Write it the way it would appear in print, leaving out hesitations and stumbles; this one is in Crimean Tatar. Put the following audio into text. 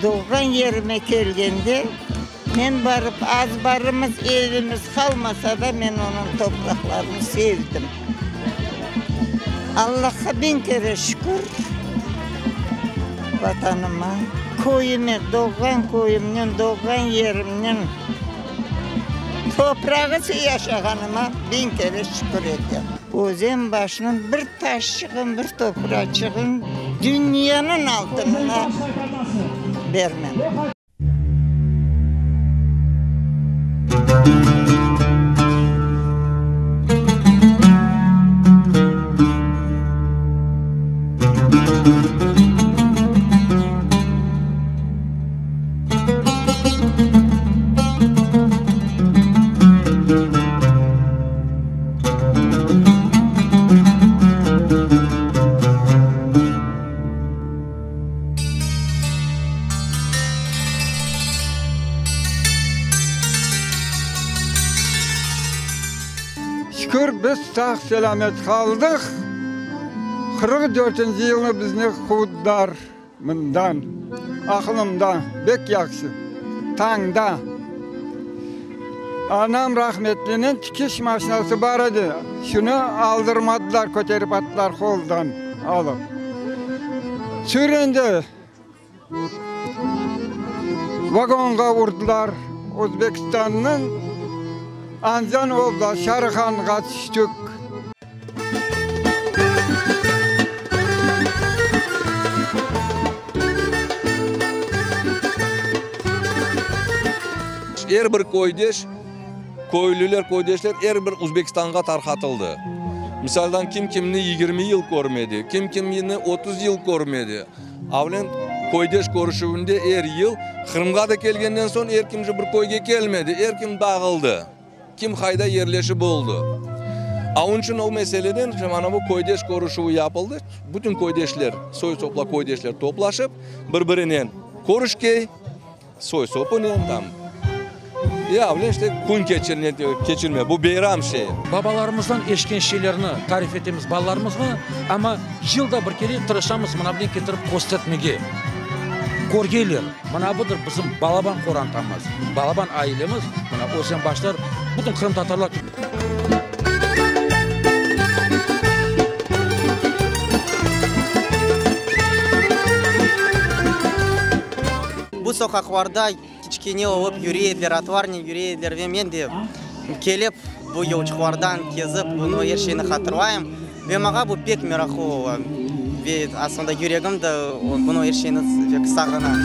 Doğğan yerime kelgende, men barıp, azbarımız, evimiz qalmasa da, men onıñ topraqlarını sevdim. Allahqa biñ kere şükür, Vatanıma, köyüme, doğğan köyümnen, doğğan yerimnen, toprağısı yaşağanıma biñ kere şükür etem. Özenbaşnıñ bir taşçığın, bir topraçığın dünyanıñ altınına bermem. Şükür, biz sağ-selâmet qaldıq. Qırıq dörtünci yılnı bizni quvdılar mından. Aqılımda bek yahşı, tañda anam rahmetliniñ tikiş maşinası bar edi, şunı aldırmadılar, köterip attılar qoldan alıp. Süründi. Vagonğa urdılar, Özbekistannıñ Andijan oblast Şarıhanğa tüştük. Er bir köydeş, köylüler, köydeşler er bir Uzbekistanğa tarqatıldı. Misaldan, kim kimni 20 yıl körmedi, kim kimni 30 yıl körmedi. Avlen köydeş körüşüvinde er yıl, Qırımğa da kelgenden soñ er kimce bir köyge kelmedi, er kim dağıldı, kim qayda yerleşip oldı. A onıñ içün o meseleden mana bu köydeş körüşüvi yapıldı, bütün köydeşler, soy-sopla köydeşler toplaşıp, bir-birinen körüşkey, Soy-sopunen tam. Ya, avlen işte kün keçirme, keçirme, bu beyram şeyi. Babalarımızdan eşitken şeylerni tarif etemiz balalarımızğa, amma yılda bir kere tırışamız mına bunen ketirip köstertmege. Körgeyler, mına budır bizim balaban qorantamız, balaban ailemiz, mına Özenbaşlar, bütün qırımtatarlar. Bu soqaqlarda kiçkene olıp yüre ediler, atlarnen yüre ediler ve men de kelip bu yolçıqlardan kezip bunı er şeyni hatırlayım ve maña bu pek meraqlı ola ve aslında yüregim de bunı er şeyni pek sağına.